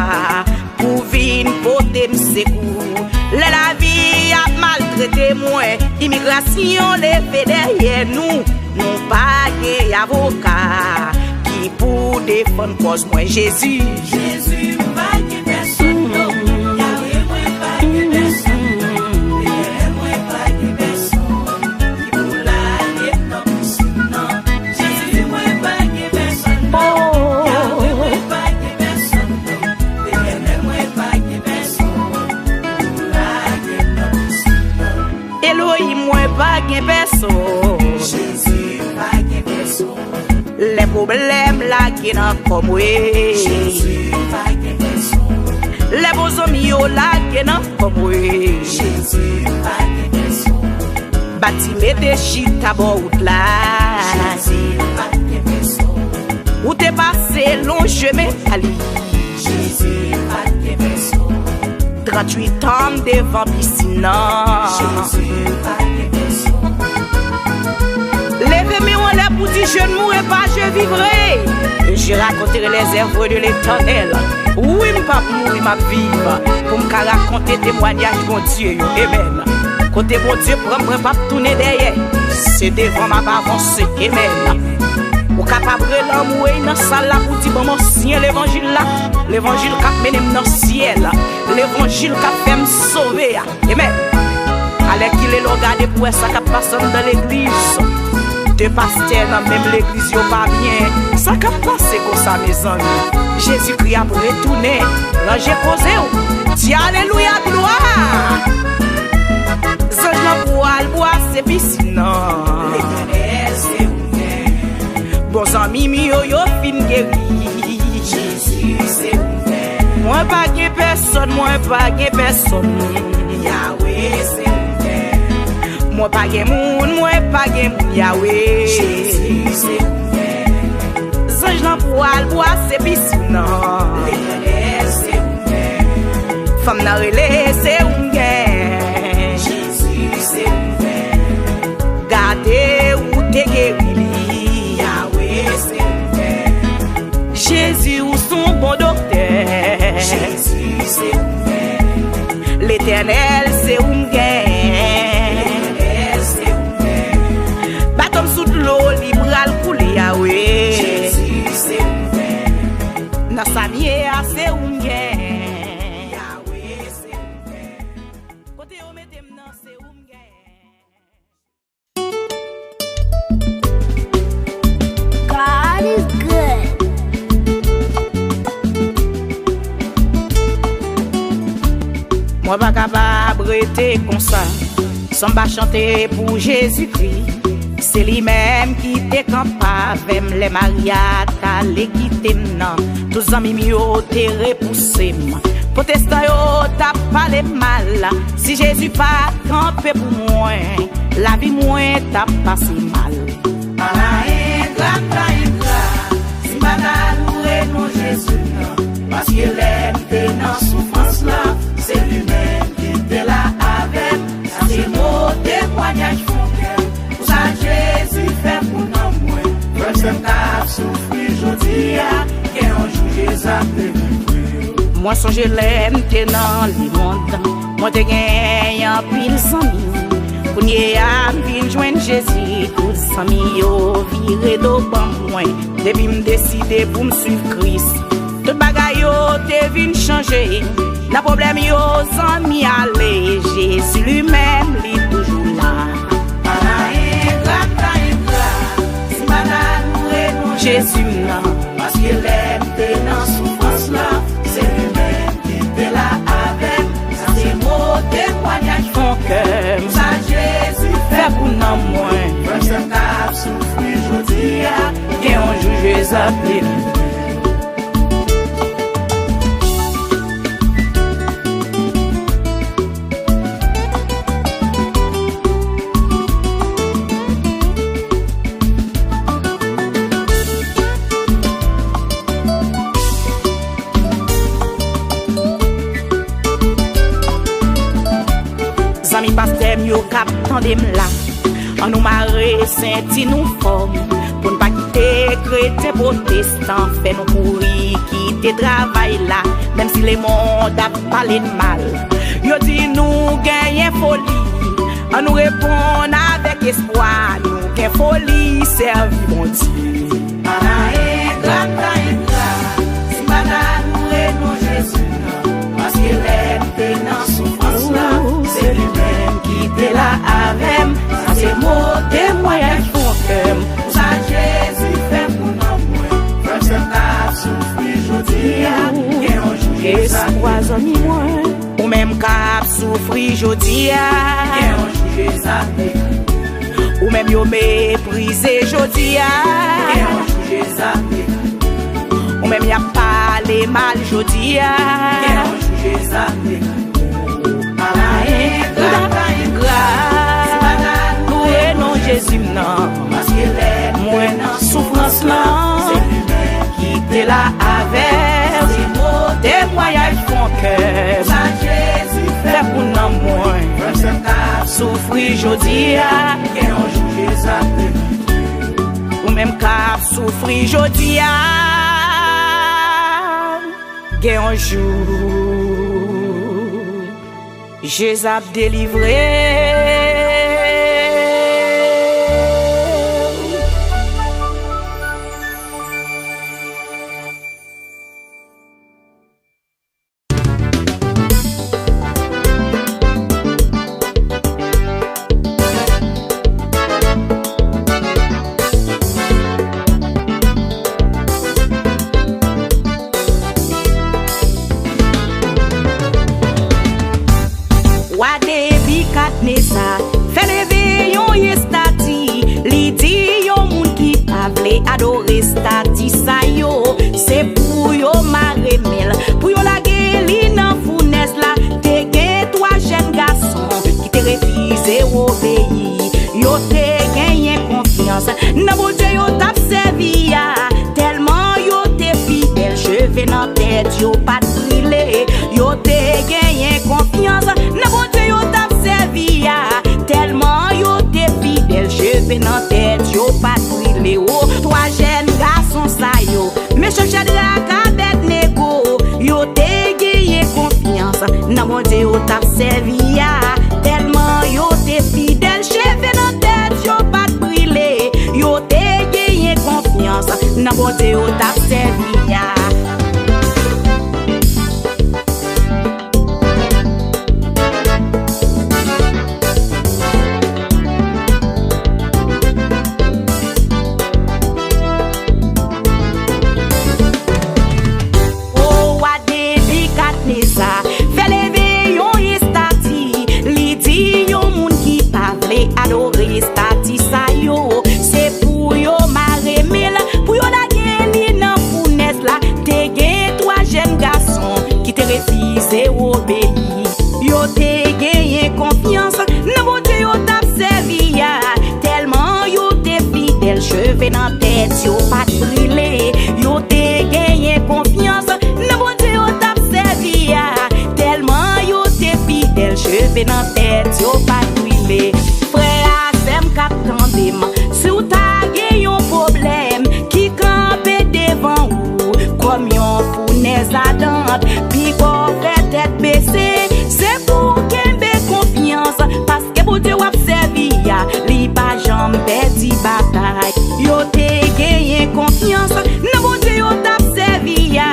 pou vin pote m sekou. Lè lavi ap maltrete mwen, imigrasyon leve dèyè nou. Nou pa gen avoka ki pou defann kòz mwen, Jezi. Jezi, m pa gen pèsonn, non. Yawe, mwen pa gen pèsonn. Mwen pa gen pèsonn ki pou lage m nan pisin nan. Jezi, mwen pa gen pèsonn, non. Yawe, mwen pa gen pèsonn, non. Letènèl, mwen pa gen pèsonn ki pou lage m nan pisin nan. Elohim, mwen pa gen pèsonn. Jezi, m pa gen pèsonn. Lè pwoblèm lage nan kò m, wi. Jezi, m pa gen pèsonn. Lè bon zanmi yo lage nan kò m, wi. Jezi, m pa gen pèsonn. Batime te chita bò wout la. Jezi, m pa gen pèsonn. Ou te pase lonje men a li. Jezi, pa t gen pèsonn. Tranntuit an m devan pisin nan. Jezi, pa t gen pèsonn. Leve men w anlè pou di, je ne mourrai pas, je vivrai. Et je raconterai les œuvres de l'Éternel. Wi, m p ap mouri, m ap viv. Pou m ka rakonte temwayaj Bondye yo. Amen. Kote Bondye pran m, mwen p ap tounen dèyè. Se devan m ap avanse. Amen. Ou kapab rele anmwey nan sal la pou di, ban m ansyen levanjil la. Levanjil k ap mennen m nan syèl. Levanjil k ap fè m sove a. Amen. Alèkile lè w gade pou wè sa k ap pase anndan legliz. De pastè nan menm legliz yo pa byen. Sa k ap pase konsa, mezanmi? Jezikri ap retounen. Ranje koze w. Di alelouya, glwa. Zanj lan pwal bwase pisin nan. Letènèl, se ou menm. Bon zanmi m yo, yo fin geri. Jezi, se ou menm. Mwen pa gen pèsonn, mwen pa gen pèsonn. Yawe, se ou menm. Mwen pa gen moun, mwen pa gen moun, Yawe. Jezi, se ou menm. Zanj lan pwal bwase pisin nan. Letènèl, se ou menm. Fanm nan rele, se ou m gen. Jezi, se ou menm. Gade ou te geri li. Yawe, se ou menm. Jezi, ou s on bon doktè. Jezi, se ou menm. Letènèl, se ou m gen. Letènèl, se ou menm. Bato m sou dlo, li pral koule, Yawe. Jezi, se ou menm. Nan sa m ye a, se ou m gen. Yawe, se ou menm. Kote yo mete m nan, se ou m gen. God is good. Mwen pa kapab rete konsa san m pa chante pou Jezikri. Se li menm ki te kanpe avè m lè Maria t ale kite m nan. Tout zanmi m yo te repouse m. Pwotestan yo t ap pale m mal. Si Jezi pa t kanpe pou mwen, Lavi mwen t ap pase mal. Ala engra m ta engra, si m pa ta adore non Jezi m nan. Paske lè m te nan soufrans lan, se li menm ki te la avè m. Sa se mo temwayaj fon kè m. Pou sa Jezi fè pou nanm mwen. Frè m, sè m k ap soufri jodi a, gen yon jou Jezi ap delivre w. Mwen sonje lè m te nan lemonn, mwen te gen anpil zanmi. Kounye a m vin jwenn Jezi, tout zanmi yo vire do ban mwen. Depi m deside pou m swiv Kris, tout bagay yo te vin chanje. Nan pwoblèm yo, zanmi ale, Jezi li menm, li toujou la. Ala engra m ta engra, si m pa ta adore non Jezi m nan. Paske lè m te nan soufrans lan, se li menm ki te la avè m. Sa se mo temwayaj fon kè m. Sa Jezi fè pou nanm mwen. Frè m, sè m k ap soufri jodi a, gen yon jou Jezi ap delivre. Zanmi pastè m yo k ap tande m la, annou mare senti nou fòm, pou n pa kite kreten pwotestan fè nou kouri kite travay la. Menm si lemonn ap pale n mal, yo di nou genyen foli, annou reponn avèk espwa, nou gen foli, sèvi Bondye. Ala engra m ta engra, si m pa ta adore non Jezi m nan. Paske lè m te nan soufrans lan, se li menm ki te la avè m. Sa se mo temwayaj fon kè m. Pou sa Jezi fè pou nanm mwen. Frè m, sè m k ap soufri jodi a, gen yon jou Jezi ap delivre. Espwa zanmi mwen. Ou menm k ap soufri jodi a, gen yon jou Jezi ap delivre. Ou menm yo meprize jodi a, gen yon jou Jezi ap delivre. Ou menm y ap pale mal jodi a, gen yon jou Jezi ap delivre. Ala engra, engra, si m pa ta adore non Jezi m nan. Paske lè mwen nan soufrans lan, se li menm ki te la avè m. Se mo temwayaj fon kè m. Sa Jezi fè pou nanm mwen. Frè m, sè m k ap soufri jodi a, gen yon jou Jezi ap delivre. Ou menm k ap soufri jodi a, gen yon jou Jezi ap delivre. Wa Nebikadneza fè leve yon estati, li di yon moun ki pa vle adore estati sa yo, se pou yo mare men l, pou yo lage li nan founèz la. Te gen twa jèn gason ki te refize obeyi. Yo te genyen konfyans nan Bondye yo t ap sèvi a, tèlman yo te fidèl, cheve nan tèt yo pa t brile. Yo te genyen konfyans nan Bondye yo t ap sèvi a, tèlman yo te fidèl, cheve nan tèt yo pa t brile. O, twa jèn gason sa yo, Mechak, Chadrak, Abèdnego, yo te genyen konfyans nan Bondye yo t ap sèvi a. Tèlman yo te fidèl, cheve nan tèt yo pa t brile. Yo te genyen konfyans nan Bondye yo t ap sèvi a. O wa Nebikadneza fè leve yon estati, li cheve nan tèt yo pa t brile. Yo te genyen konfyans nan Bondye yo t ap sèvi a. Tèlman yo te fidèl, cheve nan tèt yo pa t brile. Frè a, sè m k ap tande m, si w ta gen yon pwoblèm ki kanpe devan ou kòm yon founèz adan, pi bò fè tèt bese, se pou w kenbe konfyans, paske Bondye w ap sèvi a, li pa janm pèdi batay. Yo te genyen konfyans nan Bondye yo t ap sèvi a,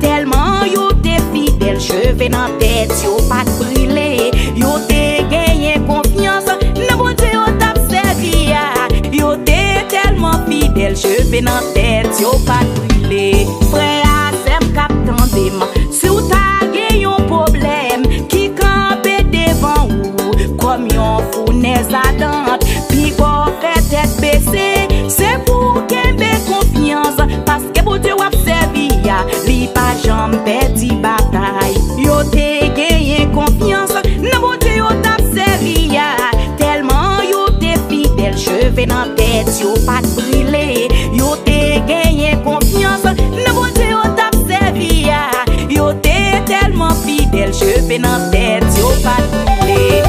tèlman yo te fidèl, cheve nan tèt yo pa t brile. Yo te genyen konfyans nan Bondye yo t ap sèvi a, yo te tèlman fidèl, cheve nan tèt yo pa t brile. Frè a, sè m k ap tande m, si w ta gen yon pwoblèm ki kanpe devan ou kòm yon founèz adan, pi bò fè tèt bese, se pou w kenbe konfyans, paske Bondye w ap sèvi a, li pa janm pèdi batay. Yo te genyen konfyans nan Bondye yo t ap sèvi a, tèlman yo te fidèl, cheve nan tèt yo pa t brile. Yo te genyen konfyans nan Bondye yo t ap sèvi a, yo te tèlman fidèl, cheve nan tèt yo pa t brile.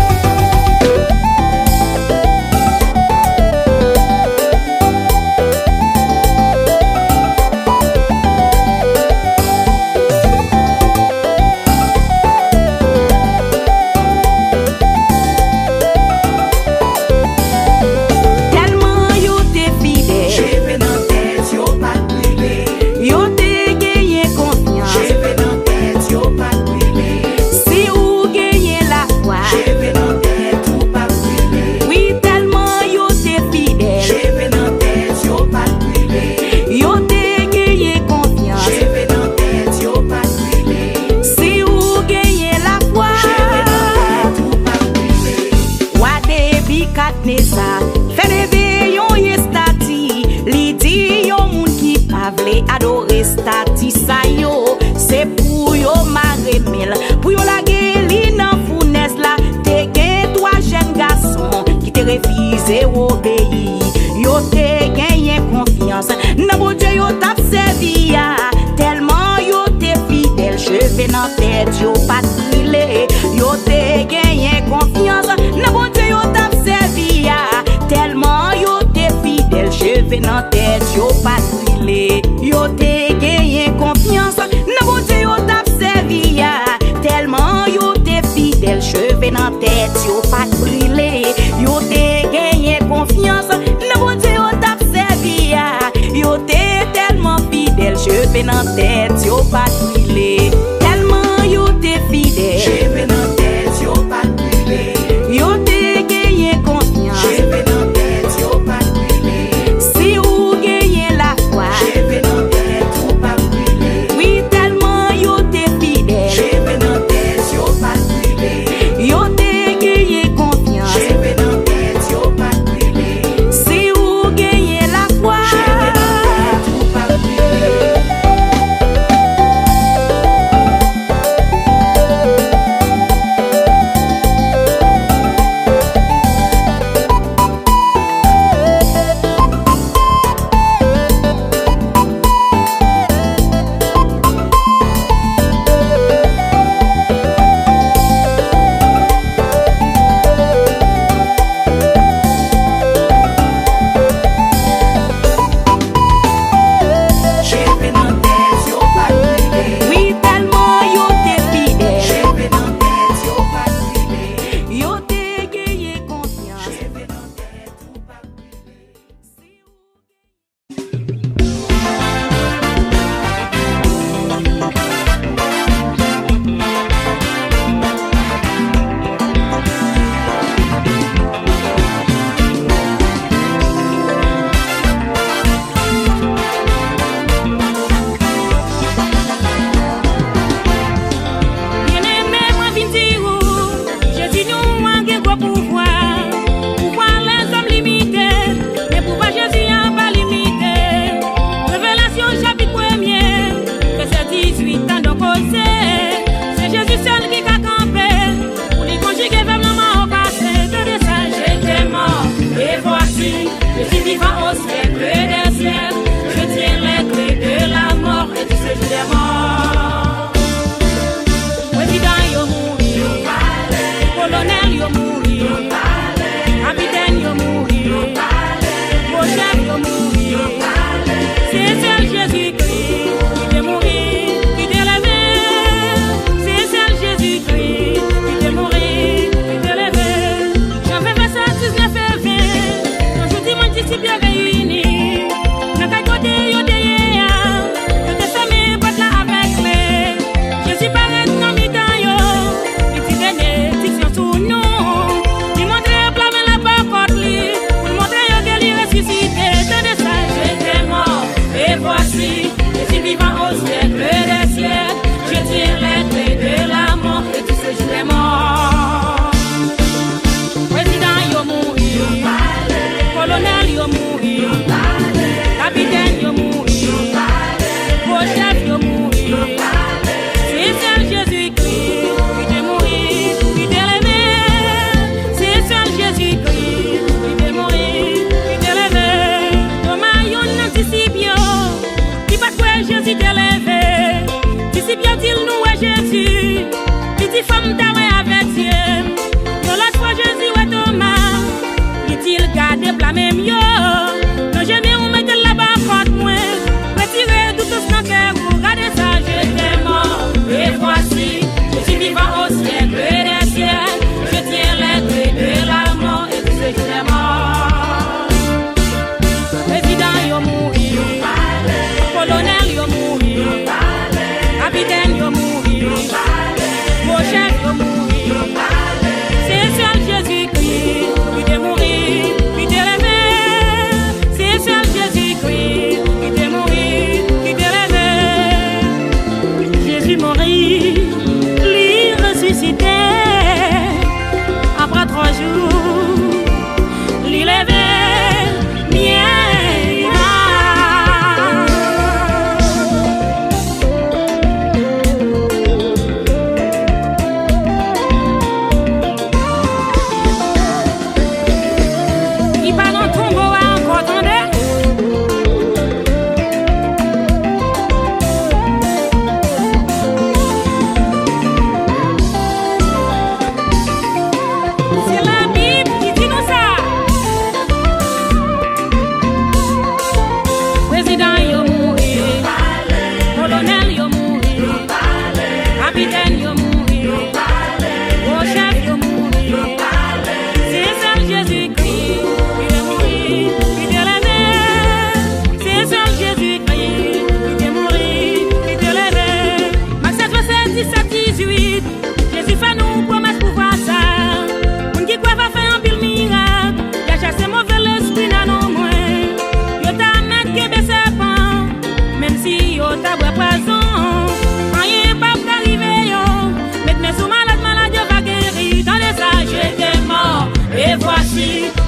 Tèlman yo te fidèl, cheve nan tèt yo pa t brile. Yo te genyen konfyans, cheve nan tèt yo pa t brile. Si ou genyen lafwa, cheve nan tèt ou pa t brile. Wi, tèlman yo te fidèl, cheve nan tèt yo pa t brile. Yo te genyen konfyans, cheve nan tèt yo pa t brile. Si ou genyen lafwa, cheve nan tèt ou pa t brile. Wa Nebikadneza fè leve yon estati, li di yon moun ki pa vle adore estati sa yo, se pou yo mare men l, pou yo lage li nan founèz la. Te gen twa jèn gason ki te refize obeyi. Yo te genyen konfyans nan Bondye yo t ap sèvi a, tèlman yo te fidèl, cheve nan tèt yo pa t brile. Yo te genyen konfyans nan Bondye yo t ap sèvi a, tèlman yo te fidèl, cheve nan tèt yo pa t brile. Yo te genyen konfyans nan Bondye yo t ap sèvi a, tèlman yo te fidèl, cheve nan tèt yo pa t brile. Yo te genyen konfyans nan Bondye yo t ap sèvi a, yo te tèlman fidèl, cheve nan tèt yo pa t brile. Tèlman yo te fidèl,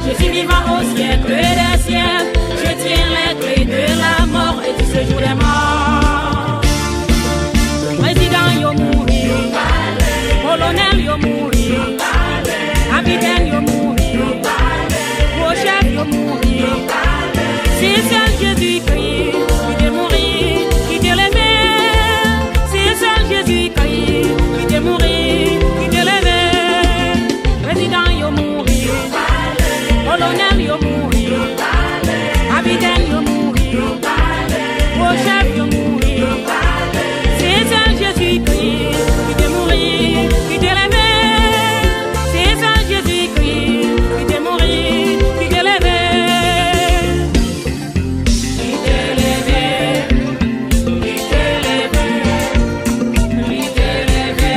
Je suis vivant au siècle des siècles. Je tiens les clés de la mort et du séjour des morts. Prezidan yo mouri, kolonèl yo mouri, kapitèn yo mouri, gwo chèf yo mouri. Se sèl Jezikri ki te mouri, ki te leve. Se sèl Jezikri ki te mouri, ki te leve. Prezidan yo mouri, kolonèl yo mouri, kapitèn yo mouri, gwo chèf yo mouri. Se sèl Jezikri ki te mouri, ki te leve. Se sèl Jezikri ki te mouri, ki te leve. Li te leve, li te leve, li te leve,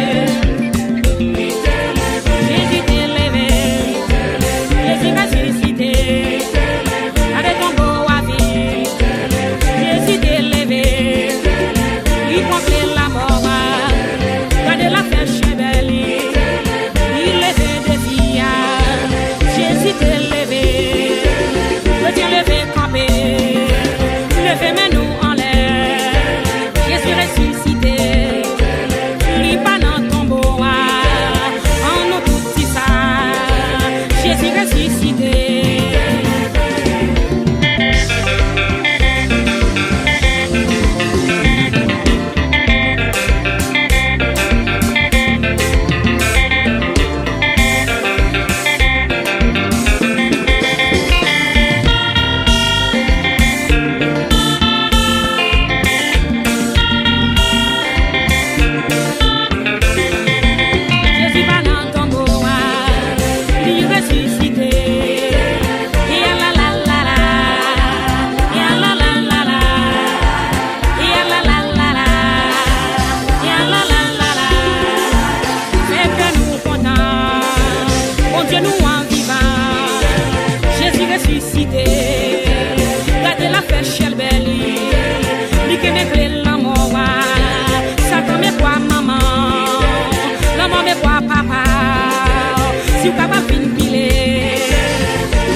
li te leve. Jezi te leve, Jezi resisite. Gade tonbo a vid, Jezi te leve. Li pran kle lamò a. Gade l ap fè chenbè li. Li leve defi a. Jezi te leve. Kretyen leve kanpe. Leve men nou anlè. Jezi resisite. Li pa nan tonbo a. An nou tout di sa. Jezi resisite. Jezi pa nan tonbo a, li resisite. Ya la la la la, ya la la la la, ya la la la la, ya la la la la. Fè kè nou kontan, Bondye nou an vivan. Jezi resisite, gade l ap fè chenbè li. Li kenbe kle lanmò a. Satan mepwa manman, lanmò mepwa papa. Si w kapab vin pile.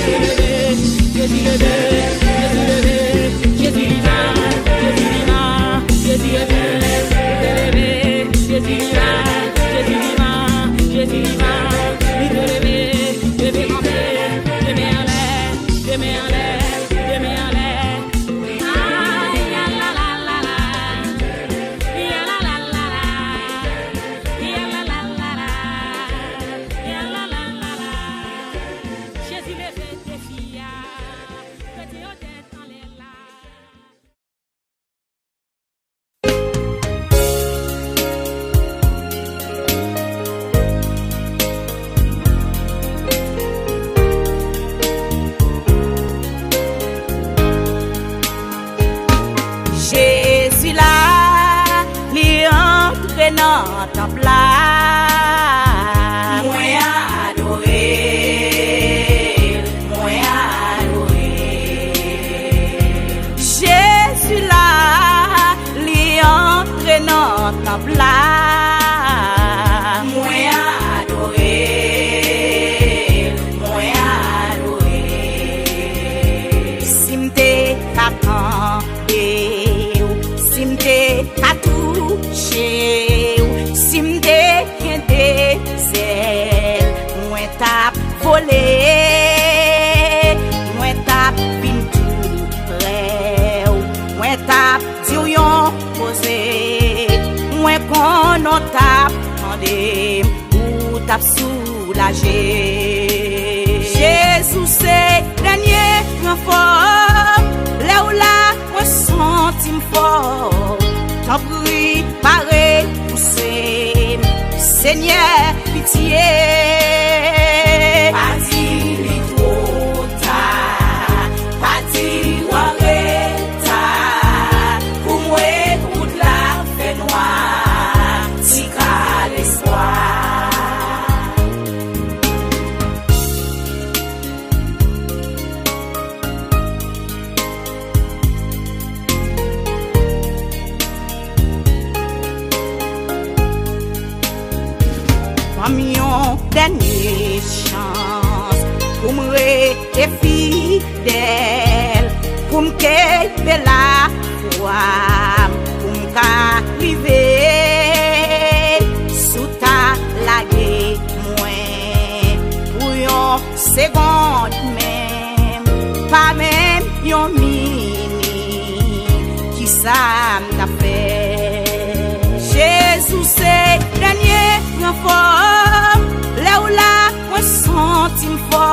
Jezi leve, Jezi leve, Jezi leve, Jezi vivan, Jezi leve, Jezi leve, Jezi vivan, Jezi vivan, Jezi vivan. Li te leve, leve kanpe, leve anlè, leve anlè, leve anlè. Ay, ya la la la la. Ya la la la la. Ya la la la la. Ya la la la la. Jezi leve defi a. Kretyen yo tèt anlè la. Jezi la, li antre nan tanp la. Mwen adore l, mwen adore l. Jezi la, li antre nan tanp la. Mwen adore l, mwen adore l. Si m te ka tande w, si m te ka touche w, si m te gen de zèl, mwen t ap vole, mwen t ap vin tou prè w, mwen t ap di w yon koze, mwen konnen w t ap tande m, ou t ap soulaje. Jezi se dènye ranfò m, lè w la, mwen santi m fò. Tanpri, pa repouse m, Senyè, pitye. Pa di li twò ta, pa di w an reta. Pou mwen, wout la fè nwa, ti kal espwa. Ban m yon dènye chans pou m re- E fidèl pou m kenbe lafwa m, pou m ka rive si w ta lage mwen pou yon segonn menm, pa menm yon minit. Kisa m t ap fè? Jezi w se dènye ranfò m, lè w la mwen santi m fò.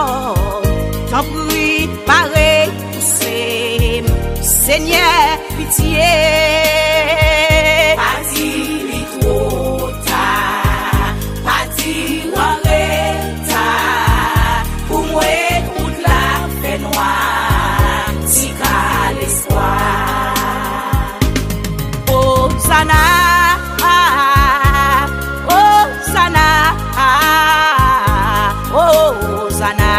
Tanpri pa repouse m, Senyè, pitye. Pa di li twò ta, pa di w an reta. Pou mwen wout la fè nwa, ti ka lespwa. Ozana, Ozana, Ozana,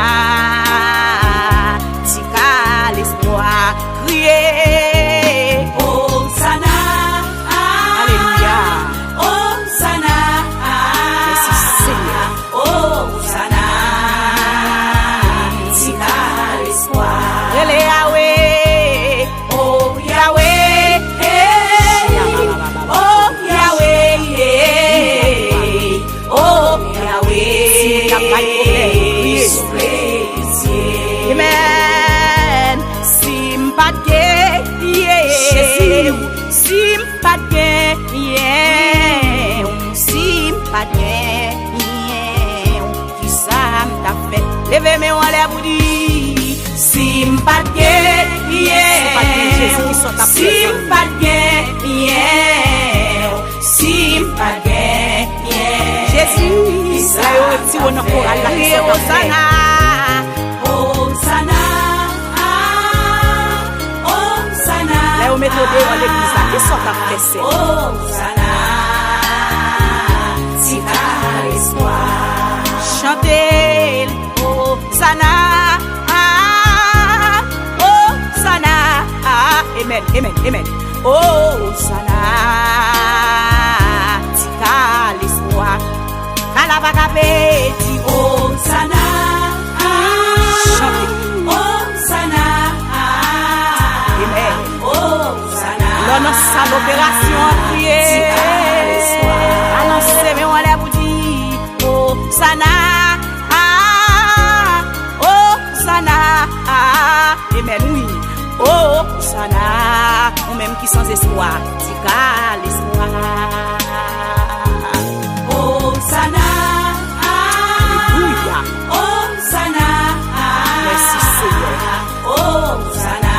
ti ka lespwa. Kriye, Ozana, alelouya, Ozana, mèsi Senyè. Ozana, ti ka lespwa. Rele Yawe, oh Yawe, hey, oh Yawe, hey, oh Yawe, si m t ap bay pwoblèm, kriye. Souple pitye. Amen. Si m pa t gen, yeah. Jezi. Si m pa t genyen w, si m pa t genyen w, kisa m t ap fè? Leve men w anlè pou di, si m pa t genyen w, si m pa t genyen Jezi, kisa w t ap fè, si m pa t genyen w, si m pa t genyen w, Jezi, kisa lè yo retire w nan koral la, kisa w t ap fè? Ozana, Ozana, lè yo mete w deyò legliz la, kisa w t ap fè, sè? Ozana, ti ka lespwa. Chante l, Ozana, Ozana. Amen, amen, amen. Ozana, ti ka lespwa. Kalabagabe di Ozana. Chante. Ozana. Amen. Ozana. Lè w nan sal operasyon an, kriye. Anonse men w anlè pou di Ozana. Ozana. Amen, wi. Ozana. Ou menm ki san espwa, ti ka lespwa. Ozana. Alelouya. Ozana. Mèsi, Senyè. Ozana.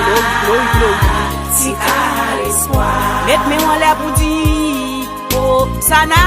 Glori, glori, glori. Ti ka lespwa. Met men w anlè pou di, Ozana.